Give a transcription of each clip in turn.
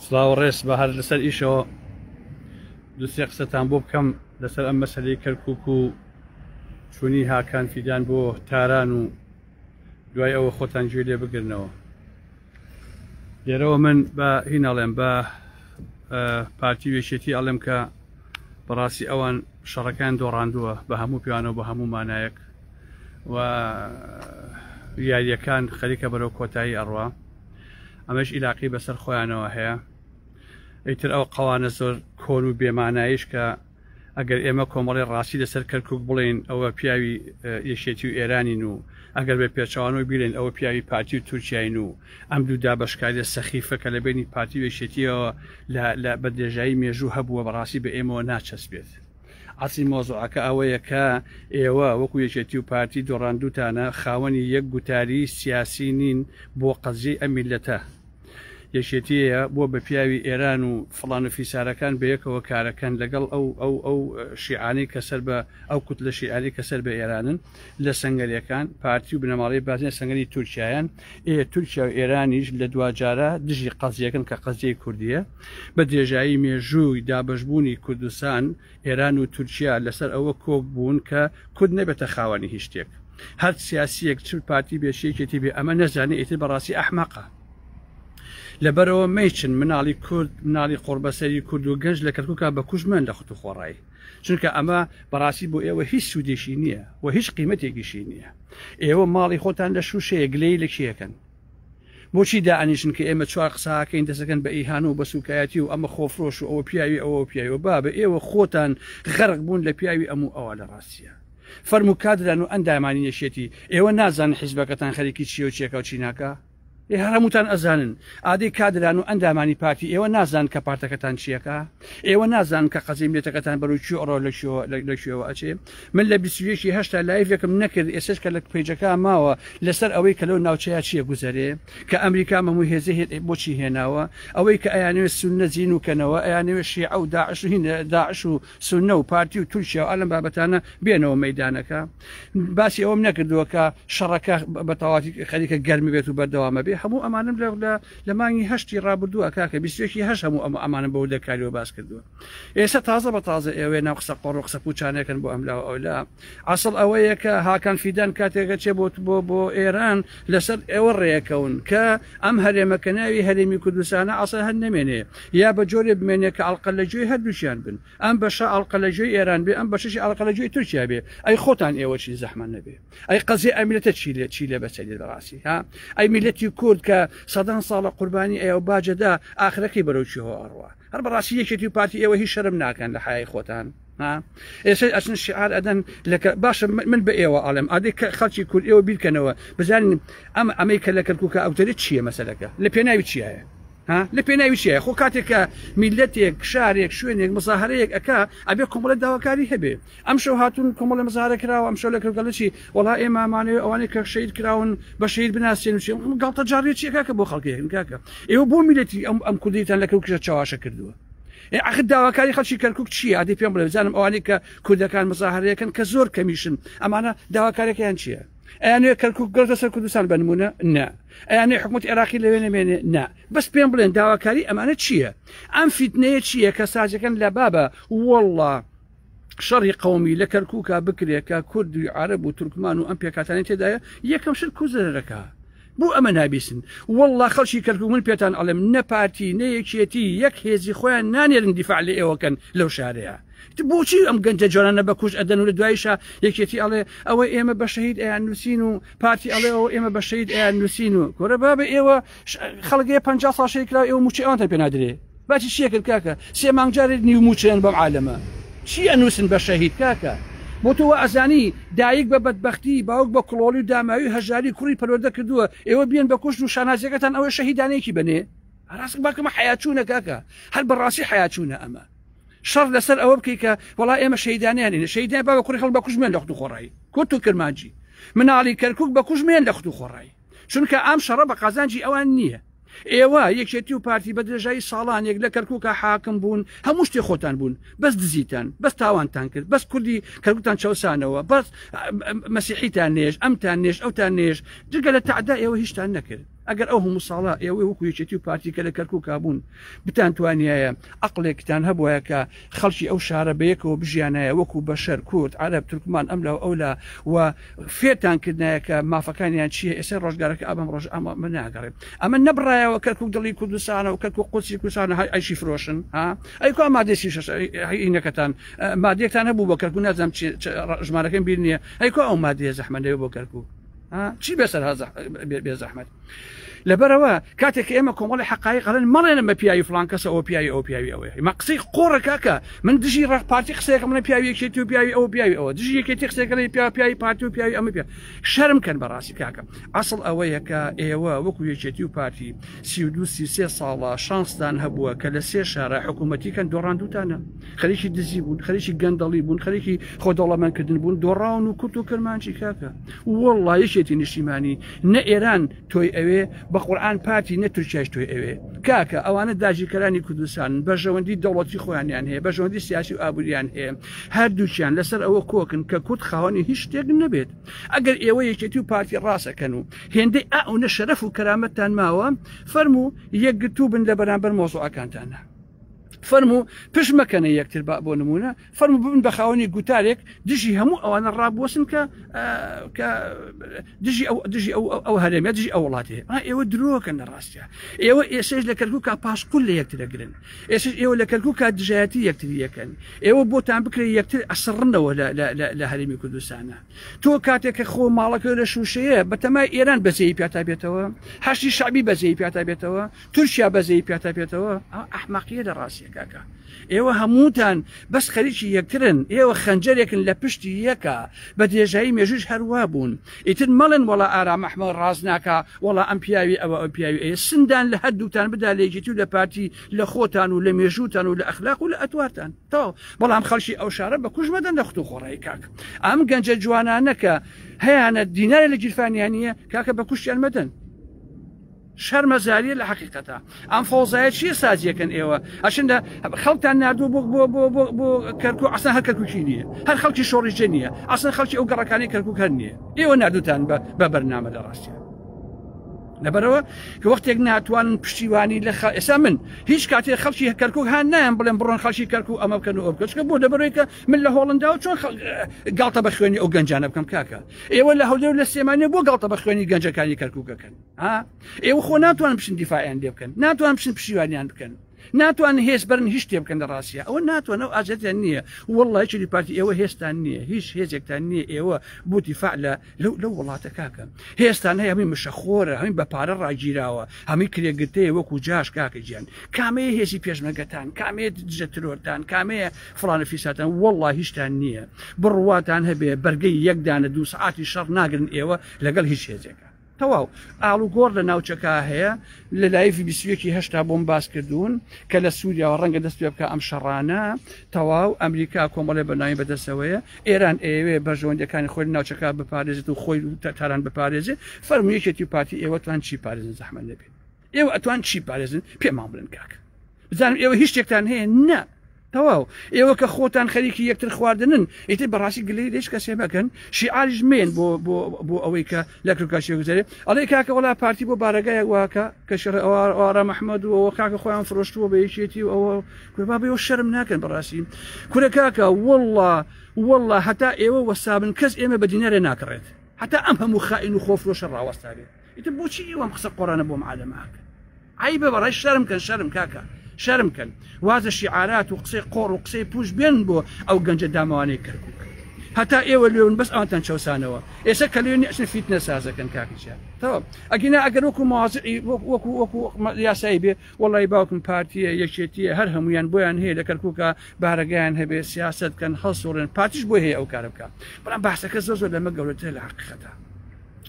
سڵاو ڕێز بە هەر لەسەر ئیشەوە دوسێ قسەتان بۆ بکەم لەسەر ئەم مەسەلەی کەرکک و چوونی هاکان فیدان بۆ تاران و دوای ئەوە خۆتان گوێ لێ بگرنەوە لێرەوە من بە هین ئەڵێم بە پارتی وێشێتی ئەڵێم کە بەڕاستی ئەوان شەڕەکان دۆڕاندووە بە هەموو پیانەوە بە هەموو مانایەک و یاریەکان خەریکە بەرەو کۆتایی ئەڕوا ئەمەش ئیلاقی بەسەر خۆیانەوە هەیە ئیتر ئەو قەوانە زۆر کۆن و بێمانایش کە ئەگەر ئێمە کۆمەڵی ڕاستی لەسەر کەرکک بڵێین ئەوە پیاوی یەکێتی و ئێرانین و ئەگەر بە پێچەوانەوە بیرێن ئەوە پیاوی پارتی و تورکیاین و ئەم دوو دابەشکاریە سەخیفە کە لە بینی پارتی و یەکێتیەوە لە بە درێژایی مێژوو هەبووە بەڕاستی بە ئێمەوە ناچەسپێت. ئەسڵی مەوزوعەکە ئەوەیە کە ئێوە وەکو یەکێتی و پارتی دۆڕاندوتانە خاوەنی یەک گوتاری سیاسی نین بۆ قەزیەی ئەم میللەتە. یەکێتیەیە بووە بە پیاوی ئێران و فڵان و فیسارەکان بەیەکەوە کارەکەن لەگەڵ ئەو ئەو ئەو شیعانەی کە سەر بە ئەو کوتلە شیعانەی کە سەر بە ئێرانن لە سەنگەرەکان پارتی و بنەماڵەی بارزانی سەنگەری تورکیایان ئێ تورکیا و ئێرانیش لە دواجارە دژی قەزیەکەن کە قەزیەی کوردیە بە درێژایی مێژووی دابەشبوونی کوردستان ئێران و تورکیا لەسەر ئەوە کۆک بوون کە کورد نەبێتە خاوەنی هیچ شتێک هەر سیاسیەک چ پارتی بێ چ یەکێتی بێ ئەمە نەزانێ ئیتر بەڕاستی ئەحمەقە لەبەرەوە مەیچن مناڵی کورد مناڵی قۆڕبەسەری کورد و گەنج لە کەرکوکا بە کوژمەن لە خوت و خۆڕایی چونکە ئەمە بەڕاستی بۆ ئێوە هیچ سوودێکی نییە و هیچ قیمەتێکیشی نییە ئێوە ماڵی خۆتان لە شوشەیە گلەی لە کێەکەن بۆچی دائەنیشن کە ئێمە چوار قساکەین دەسەکەن بە ئیهانە و بە سوکایەتی و ئەمە خۆفرۆش و ئەوە پیاوی ئەوە پیاوی بابە ئێوە خۆتان غەرق بوون لە پیاوی ئەم و ئەوە لە ڕاستیە فەرموو کادران و ئەندامانی یەکێتی ئێوە نازانن حیزبەکەتان خەریکی چیە و چیەکە و چی ناکا؟ ئێ هەر هەمووتان ئەزانن. ئادەی کادران و ئەندامانی پارتی ئێوە نازانن کە پارتەکەتان چیەکا؟ ئێوە نازانن کە قەزیەی میللەتەکەتان بەرەو کوێ ئەڕوا لە کوێوە لە کوێوە ئەچێ؟ من لە 21 ی هەشتا لایڤێکم نەکرد ئێستەش کە لە پەیجەکە ماوە لەسەر ئەوەی کە لەو ناوچەیە چیە گوزەرێ کە ئەمریکا مەموو هێزێ بۆچی هێناوە ئەوەی کە ئەیانەوێ سوننە زینوو کەنەوە ئەیانەوێ شیعە و داعش و هین داعش و سوننە و پارتی و تورکیا و ئەلم بابەتانە بێنەوە مەیدانەکە باسی ئەوەم نەکردووە کە شەڕەکە بە تەواتی خەریکە گەرمی بێت و بەردەوامە بێ هەموو ئەمانم لە لە مانگی هەشتی ڕابردووە کاکە بیستێکی هەش هەموو ئەم ئەمانم بەو دەکاریەوە باس کردووە ئێستا تازە بە تازە ئێوەیە ناو قسە قۆڕ و قسە پوچانەکەن بۆ ئەملا و ئەولا ئەسڵ ئەوەیە کە هاکان فیدان کاتێکە چێ بۆ بۆ بۆ ئێران لەسەر ئێوە ڕێەکەون کە ئەم هەرێمە کە ناوی هەرێمی کوردستانە ئەسڵ هەر نەمێنێ یا بە جۆرێ بمێنێ کە ئەڵقە لە گوێی هەردووکیان بن ئەم بەشە ئەڵقە لە گوێی ئێران بێ ئەم بەشەشی ئەڵقە لە گوێی تورکیا بێ ئەی خۆتان ئێوە چی زەحمە نەبێ ئەی قەزیە ئەمیلەتە چی لێ چی لێ بەسەر دێت بەڕاستی ها ئەی میلەتی کورد کە سەدان ساڵە قوربانی ئەیە و باجەدا ئاخرەکەی بەرەو کوێوە ئەڕوا هەر بەڕاستی یەکێتی و پارتی ئێوە هیچ شەرم ناکەن لە حیای خۆتان ها ئێستا ئەچن شعار ئەدەن لە باشە من بە ئێوە ئەڵێم ئادەی کە خەڵکی کورد ئێوە بیرکەنەوە بزانین ئەم ئەمەی کە لە کەرکووکە ئەوتەرێت چییە مەسەلەکە لە پێناوی چیایە ها لە پێناوی چیایە خۆ کاتێک کە میلەتێک شارێک شوێنێک مزاهرەیەک ئەکا ئەبێ کۆمەڵە داواکاری هەبێ ئەم شەو هاتوون کۆمەڵە مزارە کراوە ئەم شەو لە کەرکووکە چی وەڵا ئێمە مانەوێ ئەوانەی کە شەهید کراون بە شەهید بناسێن و چی گاڵتە جاڕیە چیە کاکە بۆ خەڵکێکن کاکە ئێوە بۆ میلەتی ئەم ئەم کوردیتان لە کەرکووکە چاواشە کردووە ئێ ئاخر داواکاری خەڵکی کەرکوک چییە ئادەی پێم بڵێ بزانم ئەوانەی کە کوردەکان مزاهرەیەکەن کە زۆر کەمیشن ئەمانە داواکارەکەیان چییە ئەیانەوێ کەرکوک گەڕتە سەر کوردستان بە نمونە نا ئەیانەوێ حکومەتی عێراقی لەوێ نەمێنێ نا بەس پێم بڵێن داواکاری ئەمانە چییە ئەم فیتنەیە چییە کە سازەکەن لە بابە والله شەڕی قومی لە کەرکووکا بکرێ کە کورد و عرب و تورکمان و ئەم پێکاتانی تێدایە یەکەم شت کو زەرەکە بۆ ئەمە نابیسن والله خەڵکی کەرکوک من پێتان ئەڵێم نە پارتی نە یەکێتی یەک هێزی خۆیان نانێرن دیفاع لە ئێوەکەن لەو شارەیە بۆچی ئەم گەنجە جوانانە بە کوشت ئەدەن و لە دوایشا یەکێتی ئەڵێ ئەوە ئێمە بە شەهید ئەیان نووسین و پارتی ئەڵێ ئەوە ئێمە بە شەهید ئەیان نووسین و کورە بابە ئێوە خەڵک هەیە 50 ساڵ شەهید کرا ئێوە مووچەی ئەوانتان پێ نادرێ باسی چیە کرد کاکە سێ مانگ جارێ نیو مووچەیان بەم عالەمە چی ئەنووسن بە شەهید کاکە بۆ تۆ وا ئەزانی دایک بە بەدبەختی باوک بە کڵۆڵی و داماوی و هەژاری کوڕی پەروەردە کردووە ئێوە بیەن بە کوشت و شانازیەکەتان ئەوە شەهیدانەیەکی بەنێ ڕاست باکەمە حەیاچوونە کاکە هەر بەڕاستی حەیاچوونە ئەمە شەڕ لەسەر ئەوە بکەی کە وەڵا ئێمە شەیدانیان نین شەیدان با بە کوڕی خەڵک بە کوژمێن لە خود و خۆڕایی کورت و کرمانجی مناڵی کەرکک بە کوژمێن لە خود و خۆڕایی چونکە ئەم شەڕە بە قازانجی ئەوان نییە ئێوە یەکێتی و پارتی بە درێژایی ساڵانێک لە کەرکووکە حاکم بوون هەموو شتێ خۆتان بوون بەس دزیتان بەس تاوانتان کرد بەس کوردی کەرکوتان چەوسانەوە بەس مەسیحیتان نێژ ئەمتان نێژ ئەوتان نێژ جگە لە تەعدا ئێوە هیچتان نەکرد. ئەگەر ئەو هەموو ساڵە ئێوەی وەکو یەکێتی و پارتی کە لە کەرکوکا بوون بتانتوانیایە عەقڵێکتان هەبوایە کە خەڵکی ئەو شارە بەیەکەوە بژیانایە وەکو بەشەر کورد عەرەب تورکمان ئەملا و ئەولا و فێرتان کردنایە کە مافەکانیان چییە ئێستا ڕۆژگارەکە ئەمەم ڕۆژ ئەمە من ناگەڕێ ئەمە نەبڕایەوە کەرکوک دڵی کوردستانە و کەرکوک قودسی کوردستانە هەر ئەیشی فرۆشن ها ئەی کوا مادەی 36 هینەکەتان مادەیەکتان هەبوو بۆ کەرکوک نازانم ژمارەکەم بیر نییە ئەی کوا ئەو مادەیە زەحمەت لەوێ بۆ کەرکوک چی بەسەر بێ زەحمەت لەبەرەوە کاتێک ئێمە کۆمەڵی حقای قەڵن مەڵێنە بە پیاوی فلان کەسە ئەو پیاوی ئەو پیاوی ئەوەیە مە قسەی قۆڕە کاکە من دژی ڕق پارتی قسەیەکە منە پیاوی یەکێتی و پیاوی ئەو پیاوی ئەوە دژی یەکێتی قسەیەکە لە پیا پیاوی پارتی و پیاوی ئەمە پیا شەرم کەن بەڕاستی کاکە ئەسڵ ئەوەیە کە ئێوە وەکو یەکێتی و پارتی 32 33 ساڵە شانستان هەبووە کە لە سێ شارە حکوومەتی کەن دۆڕاندوتانە خەریکی دزی بوون خەریکی گەندەڵی بوون خەریکی خۆ دەوڵەمەندکردن بوون دۆڕاون و کورت و کرمانجی کاکە وەڵڵا یەکێتی نیشتیمانی نە ئێران تۆی ئەوێ بە قورئان پارتی نە تورکیاش تۆی ئەوێ کاکە ئەوانە داگیرکەرانی کوردستانن بەرژەوەندی دەوڵەتی خۆیانیان هەیە بەرژەوەندی سیاسی و ئابووریان هەیە هەردووکیان لەسەر ئەوە کۆکن کە کورد خاوەنی هیچ شتێک نەبێت ئەگەر ئێوە یەکێتی و پارتی ڕاستەکەن و هێندەی ئەونە شەرەف و کەرامەتتان ماوە فەرموو یەکگرتوو بن لە بەرامبەر مۆزوعەکانتانە فەرموو پشت مەکەنە یەکتر با بۆ نمونە فەرموو ببن بە خاوەنی گوتارێک دژی هەموو ئەوانە ڕابوەسن کە کە دژی ئەو دژی ئەو ئەو هەرێمە دژی ئەو وڵاتێ ئێوە درۆکەن لە ڕاستە ئێوە ئێسش لە کەرکووکا پاشقول لە یەکترەگرن ئێسش ئێوە لە کەرکووکا دژایەتی یەکتری یەکەن ئێوە بۆتان بکرێت یەکتر ئەسڕنەوە لە هەرێمی کوردستانە تۆ کاتێک کە خۆ ماڵەکە لە شوشەیە بەتەمای ئێران بەزەیی پیاتا بێتەوە حەشدی شەعبی بەزەیی پیاتا بێتەوە تورکیا بەزەیی پیاتا بێتەوە ئەوە ئەحمەقیە لە ڕاستیە کاکە ئێوە هەمووتان بەس خەریکی یەکترن ئێوە خەنجەرێکن لە پشتی یەکە بە درێژایی مێژوش هەروا بوون ئیتر مەڵێن وەڵا ئارام ئەحمەد ڕاست ناکا وەڵا ئەم پیاوی ئەوە ئەو پیاوی ئەیە سندان لە هەردووکتان بدا لە یەکێتی و لە پارتی لە خۆتان و لە مێژووتان و لە ئەخلاق و لە ئەتوارتان تەواو بەڵام خەڵکی ئەو شارە بە کوش مەدەن لە خوت و خۆڕایی کاک ئەم گەنجە جوانانە کە هەیانە دینارێ لە گیرفانیان نییە کاکە بە کوشتیان مەدەن شەرمەزاریە لە حقیقەتە ئەم فەوزایە چییە سازیەکەن ئێوە ئەشن لە خەڵکتان نردوو بۆ بۆ بۆ بۆ بۆ کەرکو ئەسان هەر کەرکوکی نییە هەر خەڵکی شۆڕیجە نییە ئەسان خەڵکی ئەو گەڕەکانی کەرکوک هەر نییە ئێوە نردوتان بە بە بەرنامە لە ڕاستە لەبەرەوە کە وەختێک ناتوانن پشتیوانی لە ئێستا من هیچ کاتێ خەڵکی کەرکک هاان نایەن بڵێن بڕۆن خەڵکی کەرکک ئەمە بکەن و ئەو بکەن چونکە بۆ لەبەرەوەی کە من لە هۆڵندا و چۆن گاڵتە بە خوێنی ئەو گەنجانە بکەم کاکە ئێوە لە هەولێر و لە سلێمانی بۆ گاڵتە بە خوێنی گەنجەکانی کەرککەکەن ها ئێوە خۆ ناتوان بچن دیفاعیان لێ بکەن ناتوان بچن پشتیوانیان بکەن ناتوان هێز بەرن هیچ شتێ بکەن لە ڕاستە ئەوە ناتوان ئەو ئازادیان نییە والله چلی پارتی ئێوە هێستان نییە هیچ هێزێکتان نییە ئێوە بۆ دیفاع لە لەو لەو وڵاتە کاکە هێستان هەیە هەمووی مشەخۆرە هەمووی بە پارە ڕاگیراوە هەمووی کرێگرتەیە وەکو جاش کاکە گیان کامەیە هێزی پێشمەرگەتان کامەیە دژە ترۆرتان کامەیە فڵانە فیساتان والله هیچتان نییە بڕواتان هەبێ بەرگەی یەک دانە دوو سەعاتی شەڕ ناگرن ئێوە لەگەڵ هیچ هێزێکە تەواو ئاڵوگۆڕ لە ناوچەکە هەیە لە لایڤی 21 هەشتا بۆم باس کردوون کە لە سووریاوە ڕەنگە دەست پێ بکە ئەم شەڕانە تەواو ئەمریکا کۆمەڵێ بەناوی بەدەستەوەیە ئێران ئەیەوێ بەرژەوەندیەکانی خۆی لە ناوچەکە بپارێزێت و خۆی تاران بپارێزێت فەرموو یەکێتی و پارتی ئێوە توان چی پارێزن زەحمەت نەبێت ئێوە ئەتوان چی پارێزن پێمان بڵێن کاک بزانم ئێوە هیچ شتێکتان هەیە نە تەواو ئێوە کە خۆتان خەریکی یەکتر خواردنن ئیتر بەڕاستی گلەی لێش کەسێ مەکەن شیعاریش مێن بۆ بۆ بۆ ئەوەی کە لە کرکاشی گوزارێ ئەڵێ کاکە وڵا پارتی بۆ بارەگایەک واکە کە شەڕ ئەوارا محمد و ئەوە کاکە خۆیان فرۆشتووە بە یەکێتی و ئەوە کورە بابە ئێوە شەرم ناکەن بەڕاستی کورە کاکە واللە واللە هەتا ئێوە وەسابن کەس ئێمە بە دینارێ ناکڕێت هەتا ئەم هەموو خائین و خۆفرۆشە ڕاوەستابێت ئیتر بۆچی ئێوە ئەم قسە قۆڕانە بۆم عالەمە ئەکەن عیبە بەڕای شەرم کەن شەرم کاکە شەرم کەن وازە شیعارات و قسەی قۆڕ و قسەی پوش بێن بۆ ئەو گەنجە داماوانەی کەرکوک هەتا ئێوە لێون بەس ئەوانتان چەوسانەوە ئێستا کە لێ نیشن فیتنە سازەکەن کاکیان تەواو ئەگینا ئەگەر وەکو مواضعی وەکو وەکو یاسایی بێ وەڵی باوکم پارتیە یەکێتیە هەر هەمویان بۆیان هەیە لە کەرکوکە بارەگایان هەبێ سیاست کەن هەڵسوڕێن پارتیش بۆی هەیە ئەو کارە بکە بەڵام باسەکە زۆر زۆر لەمە گەورەترە لە حقیقەتە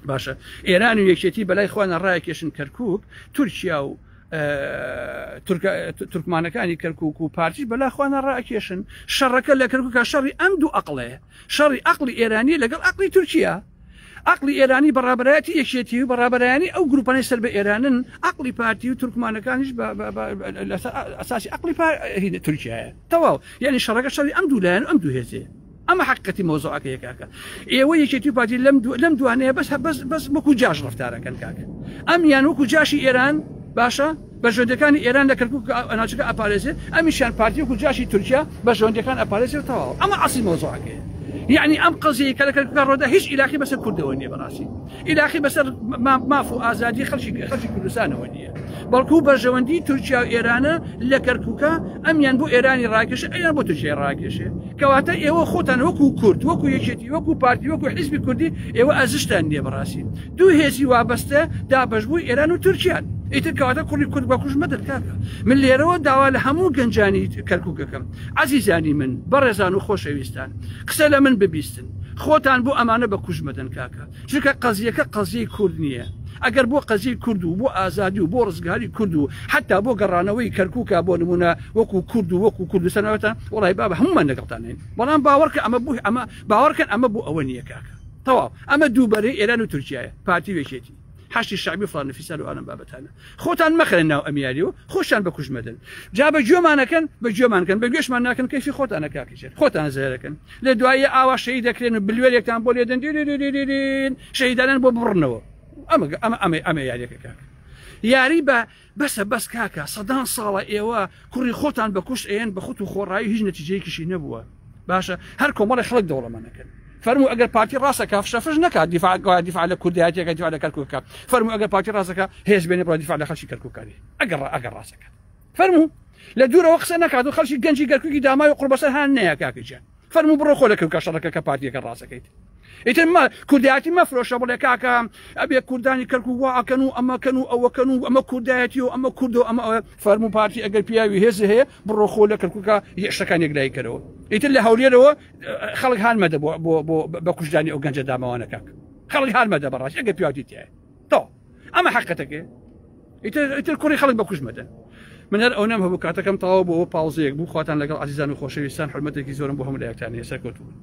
باشە ئێران و یەکێتی بەلای خۆیان ڕایکێشن کەرکک تورکیا و تورکمانەکانی کەرکک و پارتیش بەلا خوانە ڕاکێشن شەڕەکە لە کەرکوکە شەڕی ئەم دوو ئەقلەیە شەڕی ئەقلی ئێرانی لەگەڵ ئەقلی تورکیا عەقڵی ئێرانی بە ڕابەرایەتی یەکێتی و بە ڕابەرایانی ئەو گروپانەی سەر بە ئێرانن، عەقڵی پارتی و تورکمانەکانیش لەسەر ئەساسی عەقڵی تورکیایە. تەواو. یانی شەڕەکە شەڕی ئەم دوو لایەن و ئەم دوو هێزەیە. ئەمە حقیقەتی مەوزوعەکەیە کاکە. ئێوە یەکێتی و پارتی لەم لەم دوانەیە بەس بەس بەس وەکو جاش ڕفتارەکەن کاکە. ئەمیان وەکو جاشی ئێران باشە بەرژەوەندیەکانی ئێران لە کەرکوک ناوچەکە ئەپارێزێت، ئەمیشیان پارتی وەکو جاشی تورکیا بەرژەوەندیەکان ئەپارێزێت و تەواو. ئەمە ئەسڵی مەوزوعەکەیە. یعنی ئەم قەزیەی کە لە کەرکوکا ڕۆدا هیچ ئیلاقی بەسەر کوردەوە نییە بەڕاستی. ئیلاقی بەسەر ماف و ئازادی خەڵکی خەڵکی کوردستانەوە نییە. بەڵکو بەرژەوەندی تورکیا و ئێرانە لە کەرکوکە ئەمیان بۆ ئێرانی ڕاکێشێ ئەیان بۆ تورکیای ڕاکێشێ. کەواتە ئێوە خۆتان وەکو کورد وەکو یەکێتی وەکو پارتی وەکو حیزبی کوردی ئێوە ئەزشتان نییە بەڕاستی. دوو هێزی وابەستە دابەشبووی ئێران و تورکیان. ئیتر کەواتە کوڕی کورد بەکوش مەدەن کاکە. من لێرەوە داوا لە هەموو گەنجانی کەرکوک ئەکەم عەزیزانی من بەڕێزان و خۆشەویستان قسە لە من ببیستن خۆتان بۆ ئەمانە بەکوش مەدەن کاکە چونکە قەزیەکە قەزیەی کورد نییە ئەگەر بۆ قەزیەی کورد و بۆ ئازادی و بۆ ڕزگاری کورد و حتا بۆ گەڕانەوەی کەرکوکە بۆ نمونە وەکو کورد و وەکو کوردستانەوەتان وەڵی بابە هەمومان لەگەڵتانین بەڵام باوەڕکە ئەمە بۆ ئەمە باوەڕکەن ئەمە بۆ ئەوە نییە کاکە تەواو ئەمە دووبەرەی ئێران و تورکیایە پارتی و یەکێتی حەشدی شەعبی و فڵان و فیسار و ئالەم بابەتانە خۆتان مەخەنە ناو ئەم یاری و خۆشتان بە کوشت مەدەن جا بە گوێمانەکەن بە گوێمانکەن بە گوێشمان ناکەن کەیفی خۆتانە کاکی ژێر خۆتان زەرەکەن لە دوایی ئاوا شەهید دەکرێن و بلوێرێکتان بۆ لێدەن دیریریریرین شەهیدانان بۆ بڕنەوە ئەمە ئەمە ئەمە ئەمە یاریەکە کاک یاری بە بەسە بەس کاکە سەدان ساڵە ئێوە کوڕی خۆتان بە کوشت ئەیەن بە خوت و خۆڕایی هیچ نەتیجەیەکیشی نەبووە باشە هەر کۆمەڵی خەڵک دەوڵەمەنەکەن فەرموو ئەگەر پارتی ڕاستەکە فشەفش نەکات دیفاع دیفاع لە کوردایەتیەکە دیفاع لە کەرکوکە فەرموو ئەگەر پارتی ڕاستەکە هێز بێنێ بڕۆ دیفاع لە خەڵکی کەرکوکاری ئەگەر ئەگەر ڕاستەکە فەرموو لە دوورەوە قسە نەکات و خەڵکی گەنجی گەرکوکی داماوی قوڕبەسەر هان نەیە کاکە گیان فەرموو بڕۆ خۆ لە کەرکوکە شەڕەکە کە پارتیەکە ڕاستەکەیت ئیتر مە کوردایەتی مەفرۆشە بڵێ کاکە ئەبێ کوردانی کەرکوک وا ئەکەن و ئەمەکەن و ئەوەکەن و ئەمە کوردایەتی و ئەمە کورد و ئەمە ئەوە فەرموو پارتی ئەگەر پیاوی هێزی هەیە بڕۆ خۆ لە کەرکوکە شتەکان یەکلایی کەرەوە ئیتر لە هەولێرەوە خەڵک هان مەدە بۆ بۆ بۆ بە کوشتدانی ئەو گەنجە داماوانە کاک خەڵک هان مەدە بەڕاستی ئەگەر پیاوتی تایە تۆ ئەمە حەقەتەکەی ئیتر کوڕی خەڵک بە کوشت مەدەن من هەر ئەو نەم هەبوو کاتەکەم تەواو بۆ پاوزەیەک بوو خواتان لەگەڵ عزیزان و خۆشەویستان حرمەتێکی زۆرم بۆ هەموو لایەکتان هەیە سەرکەوتوو بن.